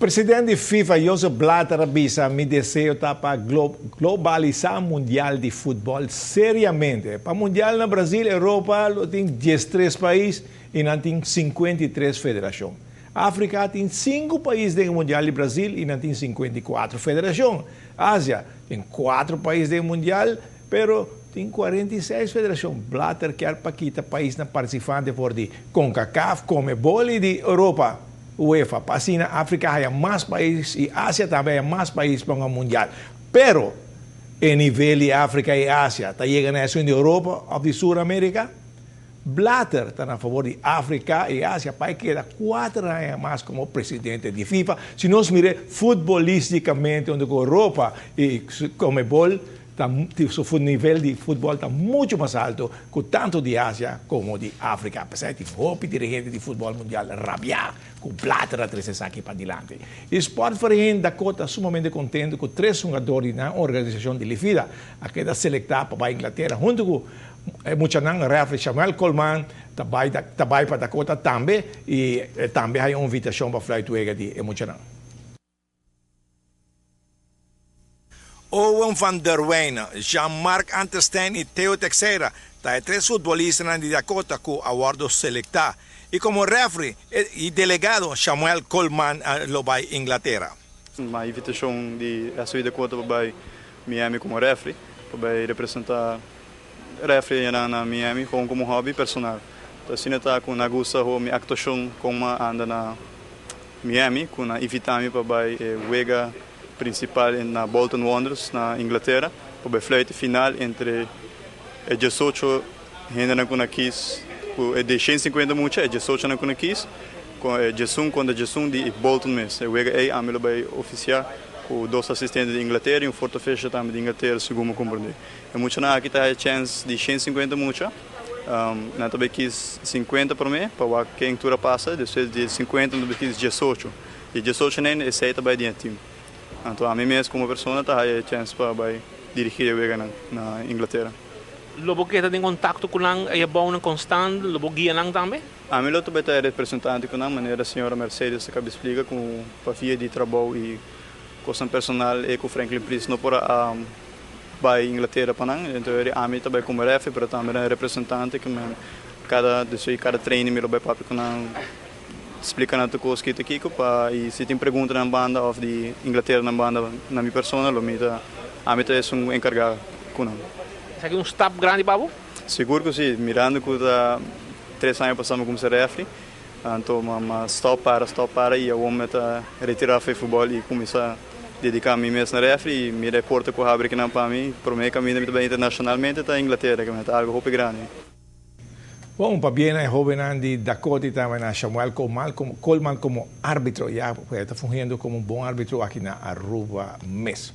Presidente di FIFA Joseph Blatter a bisa, Mi deseo ta pa globalisa Mundial di Futbol seriamente. Pa Mundial na Brasil, Europa lo tin 13 pais y nan tin 53 federacion. Africa tin 5 pais den Mundial di Brasil y nan tin 54 federacion. Asia tin 4 pais den Mundial, pero tin 46 federacion. Blatter kier pa kita paisnan participante for di CONCACAF, CONMEBOL y di Europa, UEFA, pa asina Africa haya mas pais y Asia tambe haya mas pais pa un Mundial. Pero e nivel di Africa y Asia ta yega na esun di Europa of di Sur America? Blatter ta na favor di Africa y Asia pa e keda 4 aña mas como presidente di FIFA. Si nos mira futbolisticamente, unda cu Europa y CONMEBOL ta, su nivel di futbol ta mucho mas halto cu tanto di Asia como di Africa. Apesar di hopi dirigente di futbol mundial rabia cu Blatter a trece esaki padilanti. E Sportvereniging Dakota sumamente contento cu tres hungado di nan organisacion di Lifida a keda selecta pa Inglaterra hunto cu muchanan. Referee Samuel Coleman ta bay pa Dakota tambe y tambe tin un invitacion pa fluit wega di muchanan. Owen van der Wijnen, Jean-Marc Anterstein y Theo Teixeira ta e tres futbolistanan di Dakota cu a wordo selecta. Y como referee y delegado Samuel Coleman lo bay Inglaterra. Un invitacion di SV Dakota pa Miami como referee, pa representa referee na Miami como hobby personal. Anto, asina ta cu nan a gusta mi actuacion con a anda na Miami, cu nan a invita mi pa wega principal na Bolton Wanderers na Inglaterra, pa fluit final entre 18 hende cu nan kies, di 150 mucha, 18 cu nan kies, cu 11 contra 11 di Bolton mes. E wega ey ami lo bay oficia cu dos asistente di Inglaterra y un fourth official tambe di Inglaterra, segun mi a comprende. E muchanan aki ta chance di 150 mucha. Nan tambe kies 50 pa mi, pa ken tur a pasa, despues di 50 nan kies 18. Y 18 nan esey tambe di team. Anto, ami mes como persona ta e chance pa bay dirigi e wega na Inglaterra. Lo bo keda den contacto cu nan, e bon constant, lo bo guia nan tambe? Ami lo tambe ta representante cu nan, manera señora Mercedes a caba di splica, cu pa via di trabou y cos personal y cu Franklin Pries no por bay Inglaterra pa nan. Anto, ami tambe como ref, pero tambe representante cu cada training mi lo bay papia cu nan, splica nan cos cu ta pa y si tin pregunta na banda of di Inglaterra na banda na mi persona, lo mi ta ami ta esun encarga cu nan. Esaki ta un stap grandi pa bo? Sigur cu si, mirando cu ta 3 aña pasa mi a cuminsa referee, anto m'a stop para, stop para y awor mi ta retira di futbol y cuminsa dedica mi mes na referee y mira e porta cu a habri aki pa mi, pa mi caminda mi tambe internacionalmente ta Inglaterra, cu ta algo hopi grandi. Bon, pabien na e hoben di Dakota tambe na Samuel Coleman como arbitro, ya ta fungiendo como un bon arbitro aki na Aruba mes.